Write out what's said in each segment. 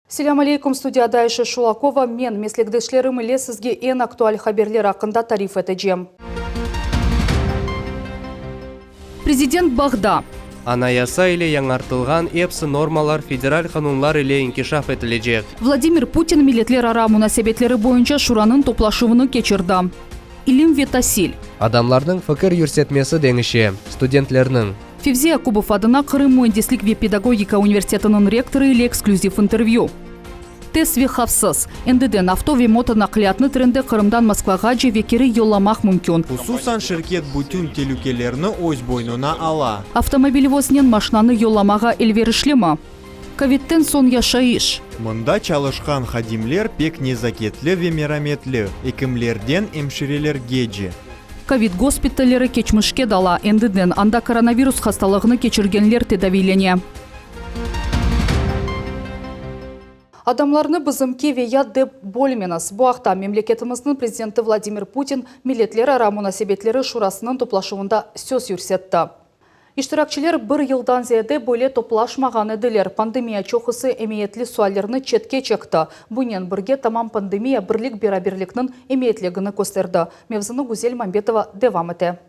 Selâm aleyküm, studiyada Ayşe Şulakova, men, meslekdeşlerim ile sizge eñ aktual haberler aqqında tarif etecem. Prezident Bağda. Anayasa ile yañartılğan epsi normalar federal qanunlar ile inkişaf etilecek. Vladimir Putin milletlerara munasebetleri boyunca Şuranıñ toplaşuvını keçirdi. İlim ve tasil. Adamlarnıñ fikir yürsetmesi deñişe, studentlerniñ. Fevzi Yakubov adına Qırım müendislik ve pedagogika universitetiniñ rektorı ile eksklüziv intervyü. Tez ve havfsız. Endiden avto ve moto naqliyatnı trende Qırımdan Moskvağace ve keri yollamaq mümkün. Hususan, şirket bütün telükelerni öz boynuna ala. Avtomobilvoznen maşnanı yollamağa elverişlimi? Kovidden soñ yaşayış. Mında çalışqan hadimler pek nezaketli ve merametli, ekimlerden emşirelergece. Kovid gospitalleri keçmişke dala, endiden anda koronavirus hastalığını keçirgenler tedaviylene. Adamlarnı bizimki ve yat dep bölmeñiz. Bu aqta memleketimizniñ prezidenti Vladimir Putin Milletlerara munasebetleri şurasınıñ toplaşuvında söz yürsetti. İştirakçiler bir yıldan ziyade böyle toplaşmağan ediler. Pandemiya çoqusı emiyetli suallerni çetke çekti. Bunen birge tamam pandemiya birlik-beraberlikniñ emiyetligini kösterdi. Mevzunı Güzel Mambetova devam ete.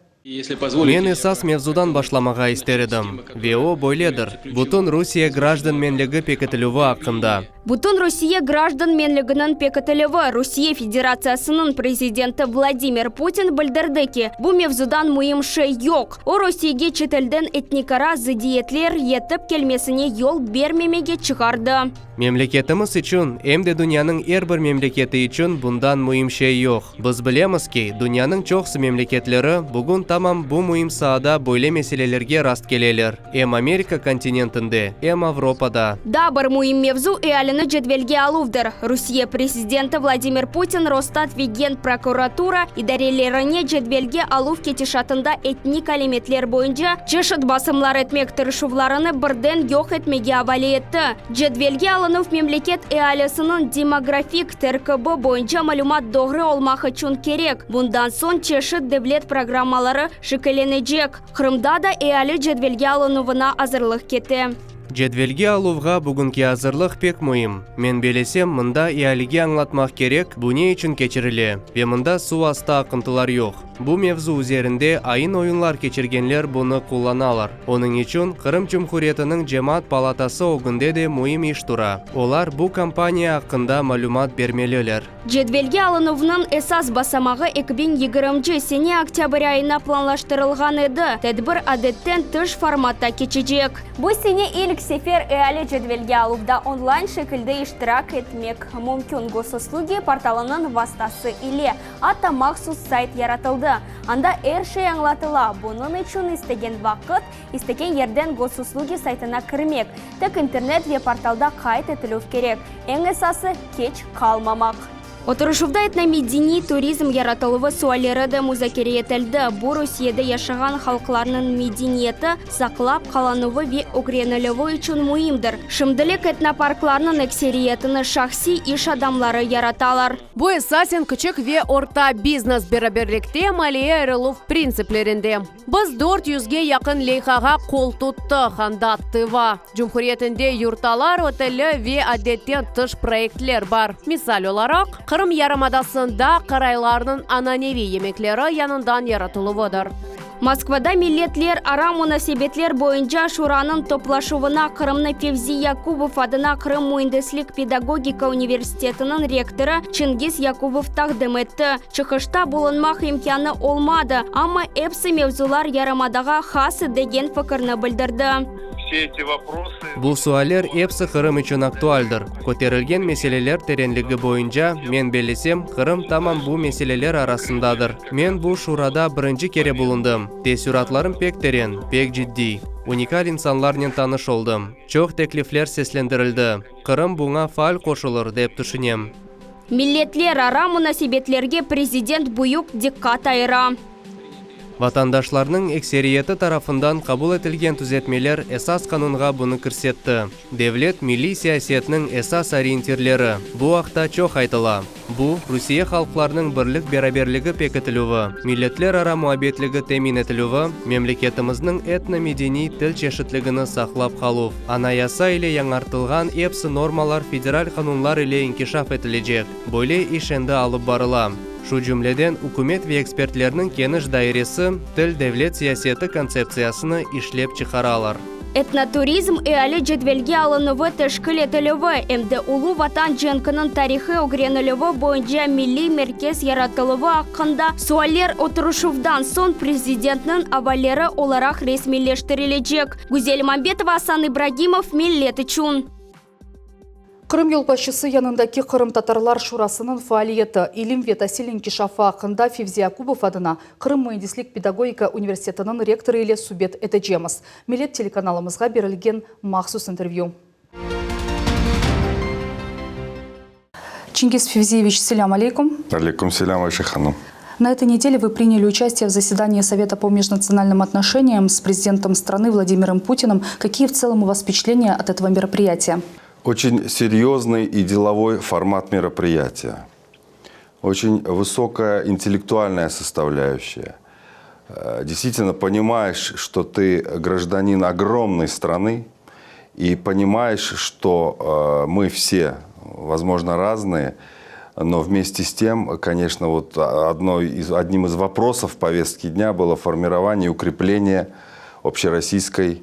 Men esas mevzudan başlamağa ister edim, ve o böyledir, bütün Rusiye grajdan menligi pekitilüvi aqqında. Bütün Rusiye grajdan menliginiñ pekitilüvi Rusiye Federatsiyasınıñ prezidenti Vladimir Putin bildirdi ki, bu mevzudan müim şey yoq. O, Rusiyege çetelden etnikara zıddiyetler yetip kelmesine yol bermemege çıqardı. Memleketimiz içün, em de dünyanıñ er bir memleketi içün bundan müim şey yoq. Biz bilemiz ki, dünyanıñ çoqusı memleketleri bugün tamam bu müim saada böyle meselelerge rastkeleler, em Amerika kontinentinde, em Avropada. Daa bir müim mevzu ealini cedvelge aluvdır. Rusiye prezidenti Vladimir Putin Rosstat ve Genprokuratura idarelerine cedvelge aluv ketişatında etnik alâmetler boyunca çeşit basımlar etmek tırışuvlarını birden yoq etmege avale etti. Cedvelge alınuv memleket ealisiniñ demografik terkibi boyunca malümat doğru olmaq içün kerek. Bundan soñ çeşit devlet programmaları şekillenecek. Qırımda da eali cedvelge alınuvına azırlıq kete. Cedvelge aluvğa bugünki azırlıq pek müim. Men belesem, mında ealige añlatmaq kerek, bu ne içün keçirile ve mında suv astı aqıntılar yoq. Bu mevzu üzerinde ayın-oyunlar keçirgenler bunı qullanalar. Onıñ içün Qırım Cumhuriyetiniñ Cemaat palatası ögünde de müim iş tura, olar bu kampaniya aqqında malümat bermeliler. Cedvelge alınuvnıñ esas basamağı 2020 sene oktâbr ayına planlaştırılğan edi, tedbir adetten tış formatta keçecek. Bu sene ilk sefer eali cedvelge aluvda onlayn şekilde iştirak etmek mümkün, Gosuslugi portalınıñ vastası ile. Atta mahsus sayt yaratıldı, anda er şey añlatıla, bunıñ içün istegen vaqıt, istegen yerden Gosuslugi saytına kirmek, tek internet ve portalda qayd etilüv kerek, eñ esası, keç qalmamaq. Oturışuvda etnomedeniy turizm yaratıluvı sualleri de muzakere etildi, bu Rusiyede yaşağan halqlarnıñ medeniyeti saqlap qalanuvı ve ögrenilüvi içün müimdir. Şimdilik etnoparklarnıñ ekseriyetini şahsiy iş adamları yaratalar. Bu esasen kiçik ve orta biznes beraberlikte maliye ayırıluv printsiplerinde. Biz dört yüzge yaqın leyhağa qol tuttıq, anda Tıva Cumhuriyetinde yurtalar, otelli ve adetten tış proyektler bar. Misal olaraq, Qırım yarımadasında qaraylarnıñ ananeviy yemekleri yanından yaratıluvıdır. Moskvada Milletlerara munasebetler boyunca Şuranıñ toplaşuvına Qırımnı Fevzi Yakubov adına Qırım müendislik-pedagogika universitetiniñ rektorı Çingiz Yakubov taqdim etti. Çıqışta bulunmaq imkânı olmadı, amma epsi mevzular yarımadağa has degen fikirni bildirdi. Bu sualler epsi Qırım içün aktualdir. Köterilgen meseleler terenligi boyunca, men bellesem, Qırım tamam bu meseleler arasındadır. Men bu şurada birinci kere bulundım. Teessüratlarım pek teren, pek ciddiy. Unikal insanlarnen tanış oldım. Çoq teklifler seslendirildi. Qırım buña faal qoşulır, dep tüşünem. Milletlerara munasebetlerge prezident büyük diqqat ayıra. Vatandaşlarnıñ ekseriyeti tarafından qabul etilgen tüzetmeler Esas qanunğa bunı kirsetti. Devlet milliy siyasetniñ esas oriyentirleri, bu aqta çoq aytıla. Bu, Rusiye halqlarınıñ birlik-beraberligi pekitilüvi, milletlerara muabbetligi temin etilüvi, memleketimizniñ etno-medeniy, til çeşitligini saqlap qaluv. Anayasa ile yañartılğan epsi normalar federal qanunlar ile inkişaf etilecek. Böyle iş endi alıp barıla. Şu cümleden, ükümet ve ekspertlerniñ keniş dairesi til devlet siyaseti kontseptsiyasını işlep çıqaralar. Etnoturizm, eali cedvelge alınuvı, teşkil etilüvi, em de Ulu Vatan cenkiniñ tarihi ögrenilüvi boyunca milliy merkez yaratıluvı aqqında sualler oturışuvdan soñ Prezidentniñ avaleri olaraq resmiyleştirilecek. Güzel Mambetova, Asan İbragimov, Millet içün. Qırım yolbaşçısı yanındaki Qırımtatarlar Şurasınıñ faaliyeti, ilim ve tasil inkişafı aqqında Fevzi Yakubov adına Qırım müendislik-pedagogika universitetiniñ rektorı ile subet etecemiz. Millet telekanalımızğa berilgen mahsus intervyü. Чингиз Февзиевич, selâm aleyküm. Aleyküm selâm, Ayşe hanım. На этой неделе вы приняли участие в заседании Совета по межнациональным отношениям с президентом страны Владимиром Путиным. Какие в целом у вас впечатления от этого мероприятия? Очень серьезный и деловой формат мероприятия. Очень высокая интеллектуальная составляющая. Э, действительно понимаешь, что ты гражданин огромной страны, и понимаешь, что э, мы все, возможно, разные, но вместе с тем, конечно, вот одно из, одним из вопросов повестки дня было формирование и укрепление общероссийской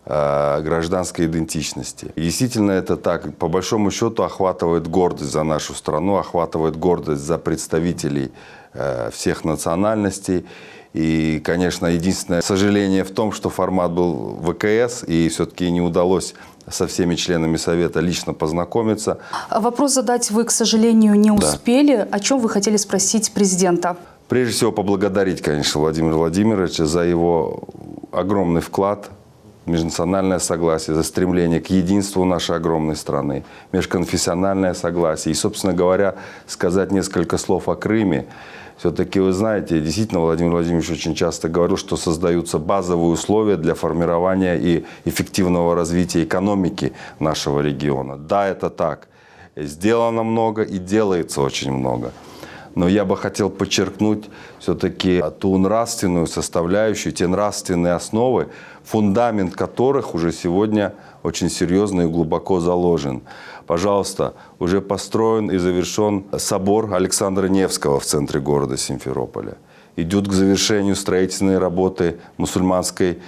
э, гражданской идентичности. И действительно это так. По большому счету охватывает гордость за нашу страну, охватывает гордость за представителей э, всех национальностей. И, конечно, единственное сожаление в том, что формат был ВКС, и все-таки не удалось со всеми членами Совета лично познакомиться. Вопрос задать вы, к сожалению, не успели. Да. О чем вы хотели спросить президента? Прежде всего, поблагодарить, конечно, Владимира Владимировича за его огромный вклад в межнациональное согласие, за стремление к единству нашей огромной страны, межконфессиональное согласие. И, собственно говоря, сказать несколько слов о Крыме. Все-таки вы знаете, действительно, Владимир Владимирович очень часто говорил, что создаются базовые условия для формирования и эффективного развития экономики нашего региона. Да, это так. Сделано много и делается очень много. Но я бы хотел подчеркнуть все-таки ту нравственную составляющую, те нравственные основы, фундамент которых уже сегодня очень серьезно и глубоко заложен. Пожалуйста, уже построен и завершен собор Александра Невского в центре города Симферополя. Идут к завершению строительные работы мусульманской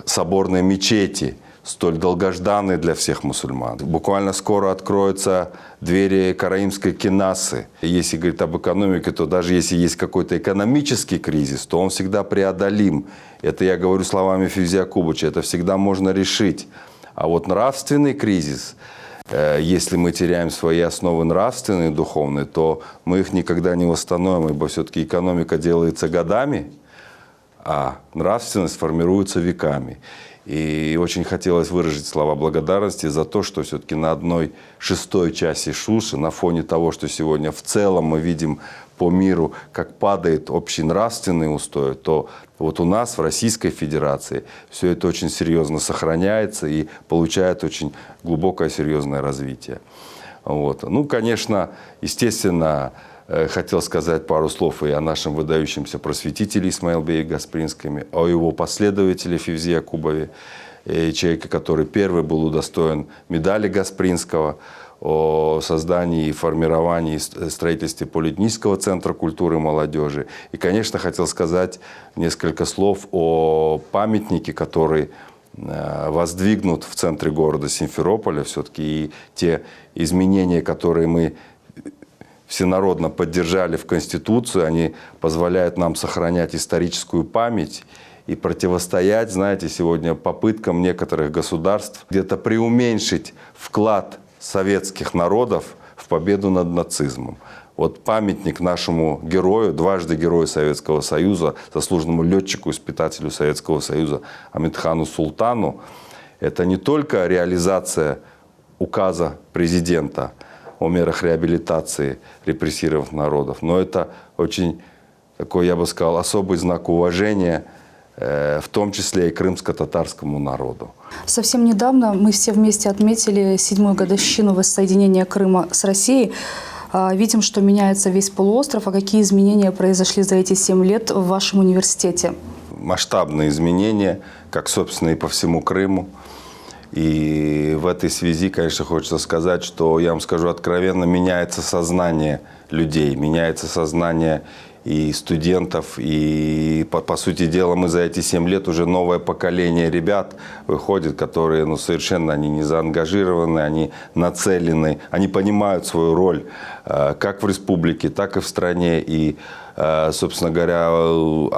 соборной мечети, столь долгожданной для всех мусульман. Буквально скоро откроются двери Караимской кинасы. Если говорить об экономике, то даже если есть какой-то экономический кризис, то он всегда преодолим. Это я говорю словами Февзи Якубовича, это всегда можно решить. А вот нравственный кризис, э, если мы теряем свои основы нравственные, духовные, то мы их никогда не восстановим, ибо все-таки экономика делается годами, а нравственность формируется веками. И очень хотелось выразить слова благодарности за то, что все-таки на одной шестой части Шуши, на фоне того, что сегодня в целом мы видим по миру, как падает общий нравственный устой, то вот у нас в Российской Федерации все это очень серьезно сохраняется и получает очень глубокое серьезное развитие. Вот. Ну, конечно, естественно, э, хотел сказать пару слов и о нашем выдающемся просветителе Исмаил Бее Гаспринском, о его последователе Февзи Якубове, э, человеке, который первый был удостоен медали Гаспринского, о создании и формировании и строительстве Политнического центра культуры и молодежи. И, конечно, хотел сказать несколько слов о памятнике, который э, воздвигнут в центре города Симферополя. Все-таки и те изменения, которые мы всенародно поддержали в Конституцию, они позволяют нам сохранять историческую память и противостоять, знаете, сегодня попыткам некоторых государств где-то преуменьшить вклад советских народов в победу над нацизмом. Вот памятник нашему герою, дважды герою Советского Союза, заслуженному летчику, испытателю Советского Союза Амитхану Султану, это не только реализация указа президента о мерах реабилитации репрессированных народов, но это очень Такой, я бы сказал, особый знак уважения, э, в том числе и крымско-татарскому народу. Совсем недавно мы все вместе отметили седьмую годовщину воссоединения Крыма с Россией. Видим, что меняется весь полуостров. А какие изменения произошли за эти 7 лет в вашем университете? Масштабные изменения, как, собственно, и по всему Крыму. И в этой связи, конечно, хочется сказать, что, я вам скажу откровенно, меняется сознание людей, меняется сознание и студентов, и, по сути дела, мы за эти 7 лет уже новое поколение ребят выходит, которые, ну, совершенно они не заангажированы, они нацелены, они понимают свою роль э, как в республике, так и в стране. И, э, собственно говоря,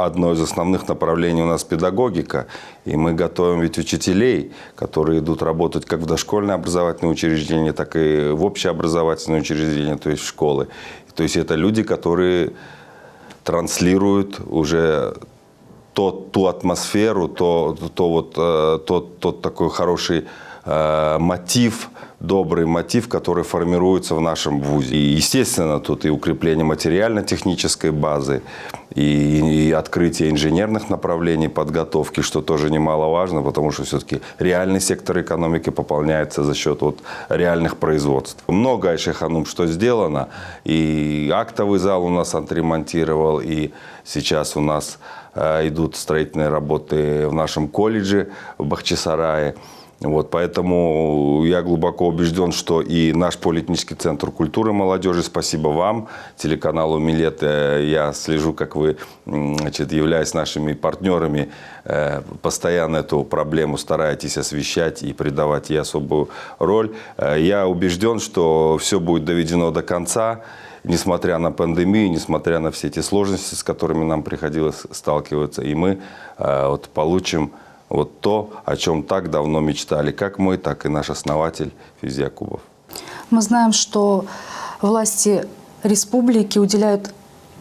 одно из основных направлений у нас педагогика. И мы готовим ведь учителей, которые идут работать как в дошкольное образовательное учреждение, так и в общеобразовательное учреждение, то есть в школы. То есть это люди, которые транслируют уже тот, ту атмосферу, то вот, э, тот такой хороший э, мотив, добрый мотив, который формируется в нашем вузе. И, естественно, тут и укрепление материально-технической базы, и открытие инженерных направлений подготовки, что тоже немаловажно, потому что все-таки реальный сектор экономики пополняется за счет вот реальных производств. Много, Айше ханум, что сделано. И актовый зал у нас отремонтировал, и сейчас у нас э, идут строительные работы в нашем колледже в Бахчисарае. Вот, поэтому я глубоко убежден, что и наш Политехнический центр культуры молодежи, спасибо вам, телеканалу «Милет», э, я слежу, как вы, значит, являясь нашими партнерами, э, постоянно эту проблему стараетесь освещать и придавать ей особую роль. Э, я убежден, что все будет доведено до конца, несмотря на пандемию, несмотря на все эти сложности, с которыми нам приходилось сталкиваться, и мы вот, получим вот то, о чем так давно мечтали, как мы, так и наш основатель Февзи Якубов. Мы знаем, что власти республики уделяют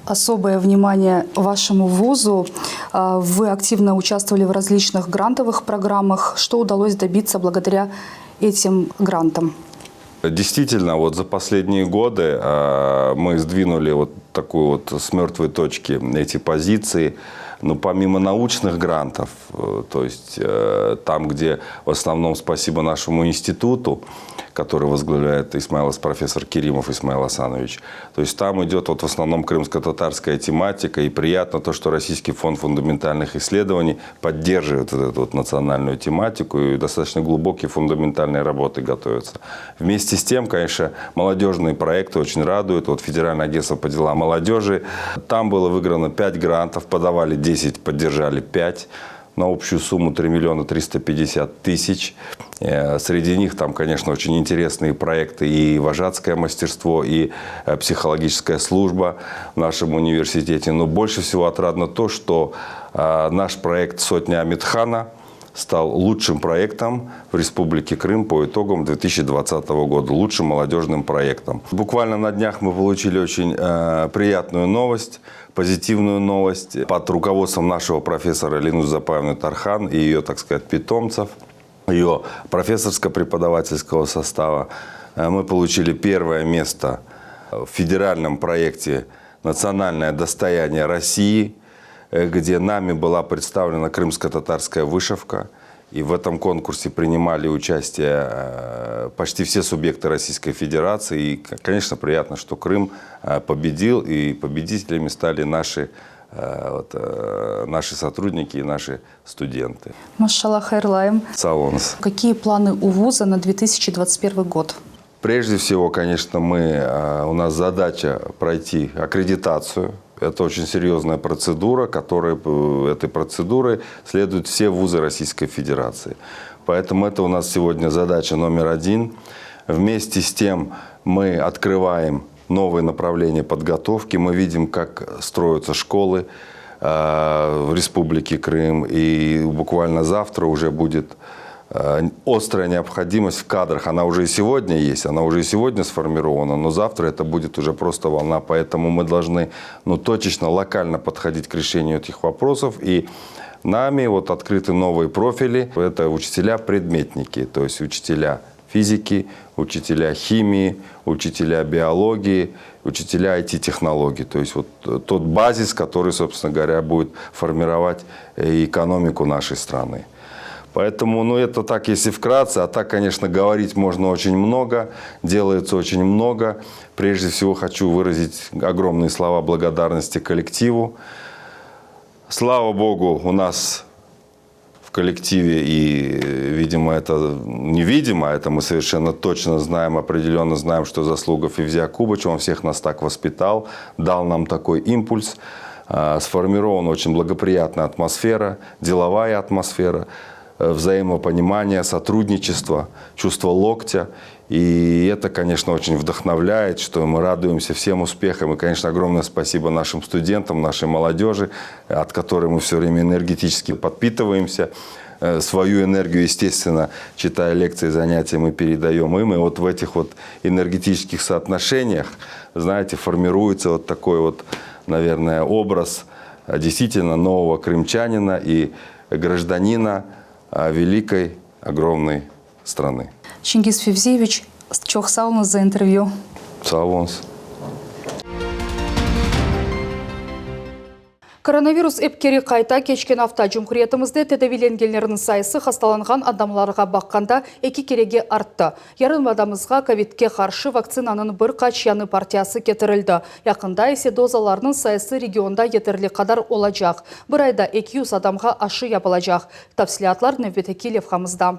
особое внимание вашему вузу. Вы активно участвовали в различных грантовых программах. Что удалось добиться благодаря этим грантам? Действительно, вот за последние годы э, мы сдвинули вот такую вот с мертвой точки эти позиции. Но помимо научных грантов, э, то есть э, там, где в основном спасибо нашему институту, который возглавляет Исмаил, профессор Керимов Исмаил Асанович, то есть там идет вот в основном крымско-татарская тематика, и приятно то, что Российский фонд фундаментальных исследований поддерживает вот эту вот национальную тематику, и достаточно глубокие фундаментальные работы готовятся. Вместе с тем, конечно, молодежные проекты очень радуют. Вот Федеральное агентство по делам молодежи, там было выиграно 5 грантов, подавали 10, поддержали 5 на общую сумму 3 миллиона 350 тысяч. Э, среди них там, конечно, очень интересные проекты и вожатское мастерство, и э, психологическая служба в нашем университете. Но больше всего отрадно то, что э, наш проект «Сотня Амет-Хана» стал лучшим проектом в Республике Крым по итогам 2020 года, лучшим молодежным проектом. Буквально на днях мы получили очень э, приятную новость, позитивную новость. Под руководством нашего профессора Ленуз Запаевны Тархан и ее, так сказать, питомцев, ее профессорско-преподавательского состава, э, мы получили первое место в федеральном проекте «Национальное достояние России», э, где нами была представлена крымско-татарская вышивка. И в этом конкурсе принимали участие э, почти все субъекты Российской Федерации. И, конечно, приятно, что Крым э, победил, и победителями стали наши, вот, наши сотрудники и наши студенты. Maşalla, hayırlayım. Sağ oluñız. Какие планы у вуза на 2021 год? Прежде всего, конечно, мы, у нас задача пройти аккредитацию. Это очень серьезная процедура, которой, э, этой процедурой следуют все вузы Российской Федерации. Поэтому это у нас сегодня задача номер один. Вместе с тем мы открываем новые направления подготовки. Мы видим, как строятся школы э, в Республике Крым. И буквально завтра уже будет э, острая необходимость в кадрах. Она уже и сегодня есть, она уже и сегодня сформирована, но завтра это будет уже просто волна. Поэтому мы должны ну, точечно, локально подходить к решению этих вопросов. И нами вот открыты новые профили. Это учителя-предметники, то есть учителя физики, физики, учителя химии, учителя биологии, учителя IT-технологий. То есть вот э, тот базис, который, собственно говоря, будет формировать э, экономику нашей страны. Поэтому, ну, это так, если вкратце. А так, конечно, говорить можно очень много, делается очень много. Прежде всего хочу выразить огромные слова благодарности коллективу. Слава Богу, у нас в коллективе, и, видимо, это невидимо, это мы совершенно точно знаем, определенно знаем, что заслуга Февзи Якубовича, он всех нас так воспитал, дал нам такой импульс, а, сформирована очень благоприятная атмосфера, деловая атмосфера, э, взаимопонимание, сотрудничество, чувство локтя. И это, конечно, очень вдохновляет, что мы радуемся всем успехам. И, конечно, огромное спасибо нашим студентам, нашей молодежи, от которой мы все время энергетически подпитываемся. Э, свою энергию, естественно, читая лекции, занятия, мы передаем им. И вот в этих вот энергетических соотношениях, знаете, формируется вот такой вот, наверное, образ э, действительно нового крымчанина и гражданина э, великой, огромной страны. Чингиз Февзиевич, çoq sağ oluñız за интервью. Sağ oluñız. Koronavirus ep keri qayta. Keçken afta cumhuriyetimizde tedaviylengenlerniñ sayısı hastalanğan adamlarğa baqqanda eki kerege arttı. Yarımadamızğa kovidke qarşı vaktsinanıñ bir qaç yañı partiyası ketirildi. Yaqında ise dozalarnıñ sayısı regionda yeterli qadar olacaq. Bir ayda 200 adamğa aşı yapılacaq. Tafsilâtlar nevbetteki levhamızda.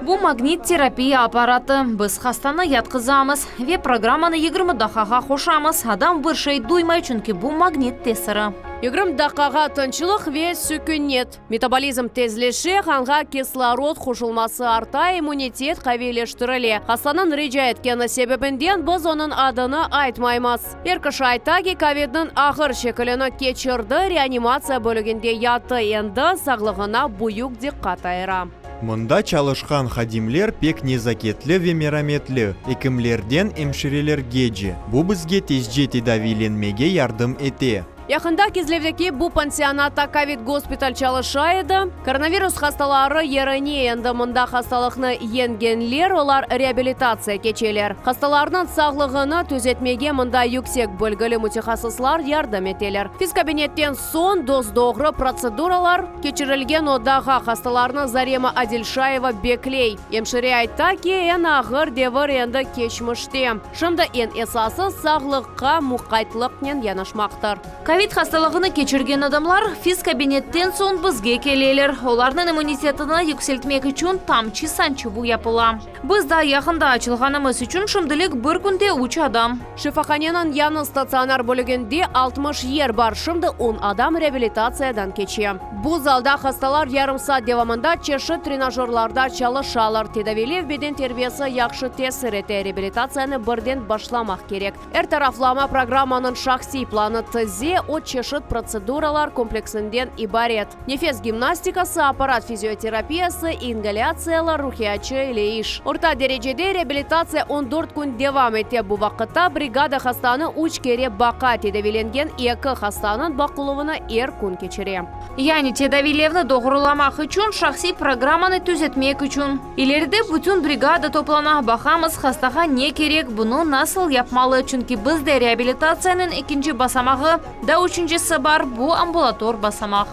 Bu magnit terapiya apparatı. Biz hastanı yatqızamız ve programmanı 20 daqqağa qoşamız. Adam bir şey duymay, çünki bu magnit tesiri. 20 daqqağa tınçlıq ve sükünet. Metabolizm tezleşe, qanğa kislorod qoşulması arta, immunitet qaviyleştirile. Hastanıñ rica etkeni sebebinden biz onıñ adını aytmaymız. Er kişi ayta ki, kovidniñ ağır şekilini keçirdi, reanimatsiya bölüginde yattı, endi sağlığına büyük diqqat ayıra. Mında çalışqan hadimler pek nezaketli ve merametli, ekimlerden emşirelergece. Bu bizge tezce tedaviylenmege yardım ete. Yaqında Kezlevdeki bu pansionatta kovid gospital çalışa edi. Koronavirus hastaları yerine endi mında hastalıqnı yeñgenler, olar reabilitatsiya keçeler. Hastalarnıñ sağlığını tüzetmege mında yüksek bilgili mütehassıslar yardım eteler. Fizkabinetten soñ dos-doğru protseduralar keçirilgen odağa hastalarnı Zarema Adilşayeva bekley. Emşire ayta ki, eñ ağır devir endi keçmişte. Şimdi eñ esası, sağlıqqa muqaytlıqnen yanaşmaqtır. Kovid hastalığını keçirgen adamlar fizkabinetten soñ bizge keleler. Olarnıñ immunitetini yükseltmek içün tamçı sançuvı yapıla. Biz daa yaqında açılğanımız içün şimdilik bir künde üç adam. Şifahaneniñ yañı statsionar bölüginde 60 yer bar, şimdi on adam reabilitatsiyadan keçe. Bu zalda hastalar yarım saat devamında çeşit trenajörlarda çalışalar. Tedaviylev beden terbiyesi yahşı tesir ete, reabilitatsiyanı birden başlamaq kerek. Er taraflama programmanıñ şahsiy planı tize, o çeşit protseduralar kompleksinden ibaret. Nefes gimnastikası, apparat fizioterapiyası, ingalâtsiyalar, ruhiyatçı ile iş. Orta derecede reabilitatsiya 14 kün devam ete. Bu vaqıtta brigada hastanı üç kere baqa, tedaviylengen eki hastanıñ baqıluvını er kün keçire. Yani tedaviylevni doğrulamaq içün, şahsiy programmanı tüzetmek içün. İleride bütün brigada toplana, baqamız, hastağa ne kerek, bunı nasıl yapmalı, çünki bizde reabilitatsiyanıñ ekinci basamağı, daa üçüncisi bar, bu ambulator basamaq.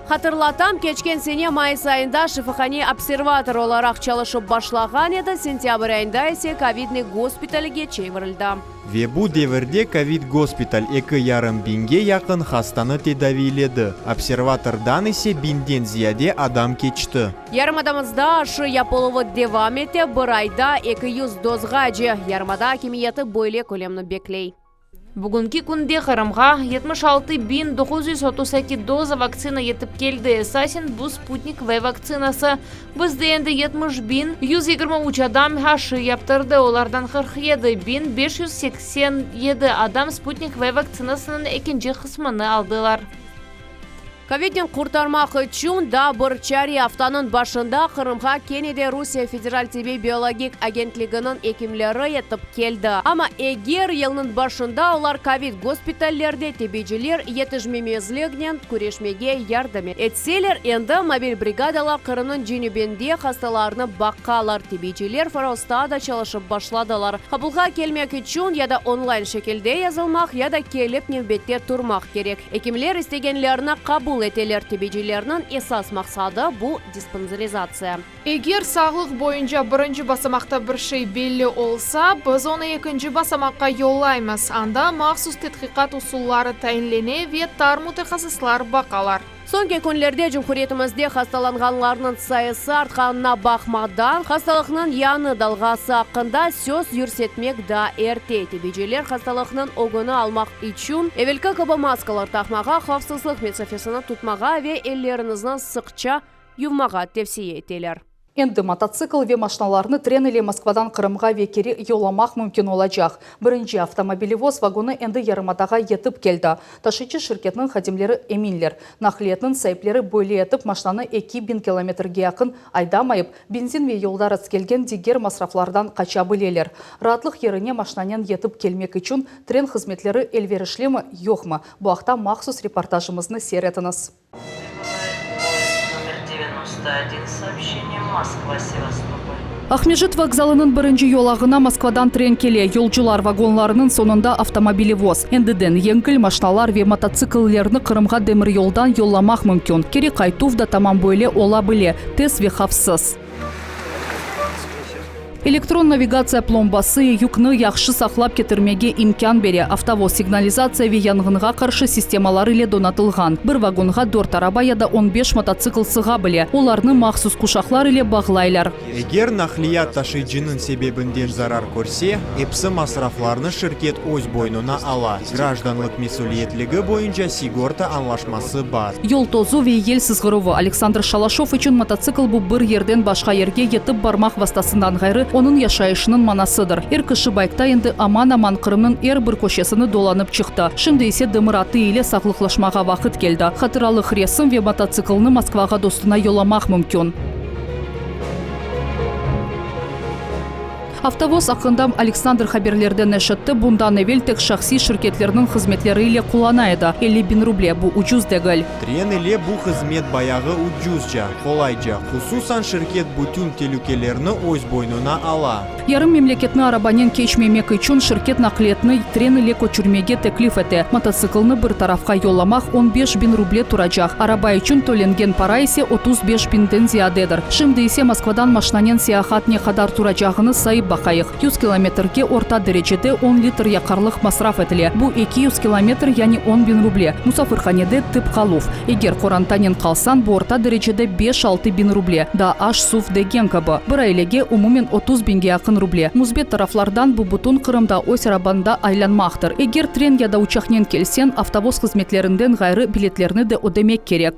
Hatırlatam, keçken sene mayıs ayında şifahane observator olaraq çalışıp başlağan edi, sentâbr ayında ise kovidniy gospitalge çevirildi. Ve bu devirde kovid gospital 2,5 biñge yaqın hastanı tedaviyledi, observatordan ise biñden ziyade adam keçti. Yarımadamızda aşı yapıluvı devam ete, bir ayda 200 dozğace. Yarımada akimiyeti böyle kölemni bekley. Bugünki künde Qırımğa 76 932 doza vaktsina yetip keldi. Esasen bu Sputnik V vaktsinası. Bizde endi 70 123 adam aşı yaptırdı. Olardan 47 587 adam Sputnik V vaktsinasınıñ ekinci qısmını aldılar. Kovidnen qurtarmaq içün daa bir çare aftanıñ başında Qırımğa kene de Rusiye Federal tibbiy biologik agentliginiñ ekimleri yetip keldi. Amma eger yılnıñ başında olar kovid gospitallerde tibbiyciler yetişmemezliginen küreşmege yardım etseler, endi mobil brigadalar Qırımnıñ cenübinde hastalarnı baqalar, tibbiyciler Forosta da çalışıp başladılar. Qabulğa kelmek içün ya da onlayn şekilde yazılmaq, ya da kelip nevbette turmaq kerek. Ekimler istegenlerni qabul eteler, tibbiycilerniñ esas maqsadı, bu dispanzerizatsiya. Eger sağlıq boyunca birinci basamaqta bir şey belli olsa, biz onı ekinci basamaqqa yollaymız, anda mahsus tedqiqat usulları tayinlene ve tar mütehassıslar baqalar. Soñki künlerde cumhuriyetimizde hastalanğanlarnıñ sayısı artqanına baqmadan, hastalıqnıñ yañı dalğası aqqında söz yürsetmek daa erte. Tibiyciler hastalıqnıñ ögüni almaq içün, evelki kibi maskalar taqmağa, havfsızlıq mesafesini tutmağa ve elleriñizni sıqça yuvmağa tevsiye eteler. Endi mototsikl ve maşnalarnı tren ile Moskvadan Qırımğa ve keri yollamaq mümkün olacaq. Birinci avtomobilevoz vagonı endi yarımadağa yetip keldi. Taşıyıcı şirketniñ hadimleri eminler, naqliyatnıñ saipleri böyle etip maşnanı 2000 kilometrge yaqın aydamayıp, benzin ve yolda rastkelgen diger masraflardan qaça bileler. Raatlıq yerine maşnanen yetip kelmek içün tren hızmetleri elverişlimi, yoqmı? Bu aqta mahsus reportajımıznı seyir etiñiz. Номер 91 сообщение Москва-Севастополь. Aqmescit vokzalınıñ birinci yolağına Moskvadan tren kele. Yolcular vagonlarınıñ soñunda avtomobilevoz. Endiden yengil maşnalar ve mototsikllerni Qırımğa demiryoldan yollamaq mümkün. Keri qaytuv da tamam böyle ola bile, tez ve havfsız. Elektron navigatsiya plombası yükni yahşı saqlap ketirmege imkân bere, avtovoz signalizatsiya ve yanğınğa qarşı sistemalar ile donatılğan. Bir vagonğa dört araba ya da on beş mototsikl sığa bile, olarnı mahsus quşaqlar ile bağlaylar. Eger naqliyat taşıyıcınıñ sebebinden zarar körse, episi masraflarnı şirket öz boynuna ala, grajdanlıq mesüliyetligi boyunca sigorta añlaşması bar. Yol tozu ve yel sızğıruvı, Aleksandr Şalaşov içün mototsikl bu bir yerden başqa yerge yetip barmaq vastasından ğayrı, onıñ yaşayışınıñ manasıdır. Er kişi baykta endi aman-aman Qırımnıñ er bir köşesini dolanıp çıqtı. Şimdi ise demir atı ile sağlıqlaşmağa vaqıt keldi. Hatıralıq resim ve mototsiklni Moskvağa dostuna yollamaq mümkün. Avtovoz aqqında Aleksandr haberlerden eşitti, bundan evel tek şahsiy şirketlerniñ hızmetleri ile qullana edi. 50 biñ ruble, bu ucuz degil. Tren ile bu hızmet bayağı ucuzca, qolayca, hususan şirket bütün telükelerni öz boynuna ala. Yarım memleketni arabanen keçmemek içün şirket naqliyatnı tren ile köçürmege teklif ete. Mototsiklni bir tarafqa yollamaq on beş biñ ruble turacaq, araba içün tölengen para ise 35 biñden ziyadedir. Şimdi ise Moskvadan maşnanen seyahat ne qadar turacağını sayıp baqayıq. 100 kilometrge orta derecede on litr yaqarlıq masraf etile, bu 200 kilometr, yani on biñ ruble. Musafirhanede tip qaluv. Eger qorantanen qalsañ, bu orta derecede beş-altı biñ ruble, daa aş-suv degen kibi. Bir ailege umumen 30 biñge yaqın ruble. Müsbet taraflardan bu bütün Qırımda öz arabañda aylanmaqtır. Eger tren ya da uçaqnen kelseñ, avtovoz hızmetlerinden ğayrı biletlerni de ödemek kerek.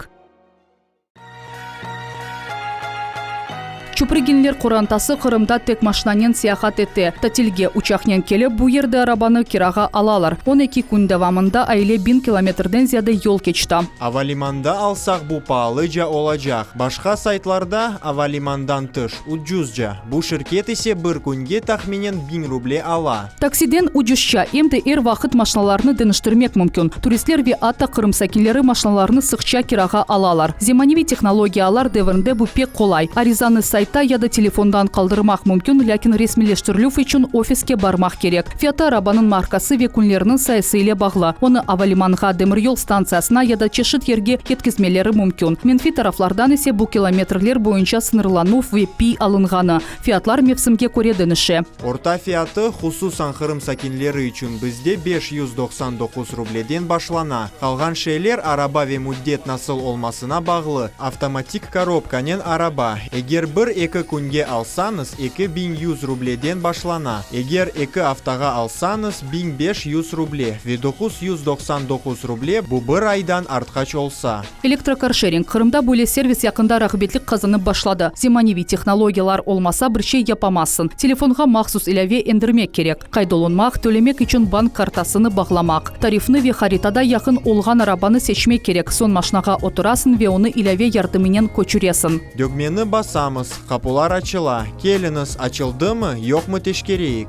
Çuprıginler qorantası Qırımda tek maşinanen seyahat ete. Tatilge uçaqnen kelip, bu yerde arabanı kirağa alalar. 12 kün devamında aile 1000 kilometrden ziyade yol keçti. Avalimanda alsaq bu paalıca olacaq. Başqa saytlarda, avalimandan tış, ucuzca. Bu şirket ise bir künge tahminen 1000 ruble ala. Taksiden ucuzca, em de er vaqıt maşnalarnı deñiştirmek mümkün. Turistler ve atta Qırım sakinleri maşnalarnı sıqça kirağa alalar. Zemaneviy tehnologiyalar devrinde bu pek qolay. Arizanı saytta ya da telefondan qaldırmaq mümkün, lâkin resmiyleştirilüv içün ofiske barmaq kerek. Fiyatı arabanıñ markası ve künleriniñ sayısı ile bağlı. Onı avalimanğa, demiryol stantsiyasına ya da çeşit yerge yetkizmeleri mümkün. Menfiy taraflardan ise bu kilometrler boyunca sıñırlanuv ve piy alınğanı. Fiyatlar mevsimge köre deñişe. Orta fiyatı, hususan Qırım sakinleri içün bizde 599 rubleden başlana. Qalğan şeyler araba ve müddet nasıl olmasına bağlı. Avtomatik korobkanen araba. Eger bir. Bir-eki künge alsañız, 2100 rubleden başlana, eger eki aftağa alsañız, 1500 ruble ve 999 ruble bu bir aydan artqaç olsa. Elektrokarşering, Qırımda böyle servis yaqında rağbetlik qazanıp başladı. Zemaneviy tehnologiyalar olmasa bir şey yapamazsıñ. Telefonğa mahsus ilâve endirmek kerek. Qayd olunmaq, tölemek içün bank kartasını bağlamaq. Tarifni ve haritada yaqın olğan arabanı seçmek kerek, soñ maşnağa oturasıñ ve onı ilâve yardımınen köçüresiñ. Dögmeni basamız, qapular açıla. Keliñiz, açıldımı, yoqmı teşkereyik.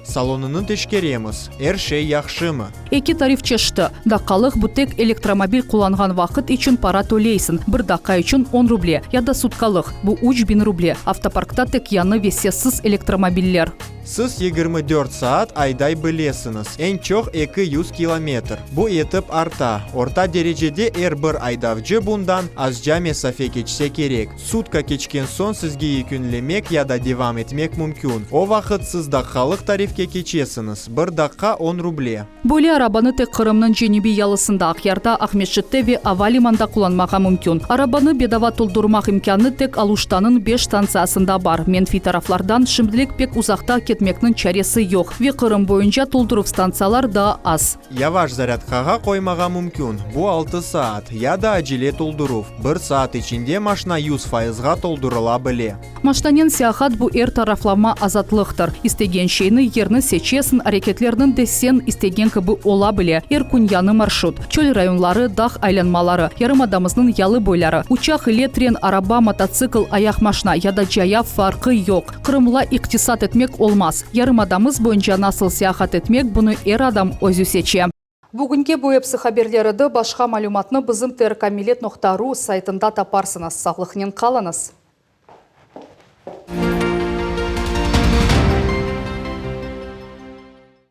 Salonını teşkeremiz, er şey yahşımı? Eki tarif çeşiti. Daqqalıq, bu tek elektromobil qullanğan vaqıt içün para töleysiñ, bir daqqa içün on ruble, ya da sutkalıq, bu 3000 ruble. Avtoparkta tek yañı ve sessiz elektromobiller. Siz 24 saat ayday bilesiñiz, eñ çoq 200 kilometr. Bu etip arta. Orta derecede er bir aydavcı bundan azca mesafe keçse kerek. Sutka keçken soñ sizge yekünlemek ya da devam etmek mümkün. O vaqıt siz daqqalıq tarifke keçesiñiz, bir daqqa on ruble. Böyle arabanı tek Qırımnıñ cenübiy yalısında, Aqyarda, Aqmescitte ve ava limanda qullanmağa mümkün. Arabanı bedava toldurmaq imkânı tek Aluştanıñ beş stantsiyasında bar. Menfiy taraflardan, şimdilik pek uzaqta ketmekniñ çaresi yoq ve Qırım boyunca tolduruv stantsiyalar daa az. Yavaş zarâdkağa qoymağa mümkün, bu altı saat, ya da acele tolduruv, bir saat içinde maşna 100 fayızğa toldurıla bile. Maşnanen seyahat bu er taraflama azatlıqtır. İstegen şeyni, yerni seçesiñ, areketlerniñ de sen istegen kibi ola bile. Er kün yañı marşrut. Çöl rayonları, dağ aylanmaları, yarımadamıznıñ yalı boyları. Uçaq ile, tren, araba, mototsikl, ayaqmaşna ya da cayav farqı yoq. Qırımla iqtisat etmek olmaz. Yarımadamız boyunca nasıl seyahat etmek, bunı er adam özü seçe. Bugünki bu epsi haberler edi. Başqa malümatnı bizim trkmillet noqta ru saytında taparsıñız. Sağlıqnen qalıñız!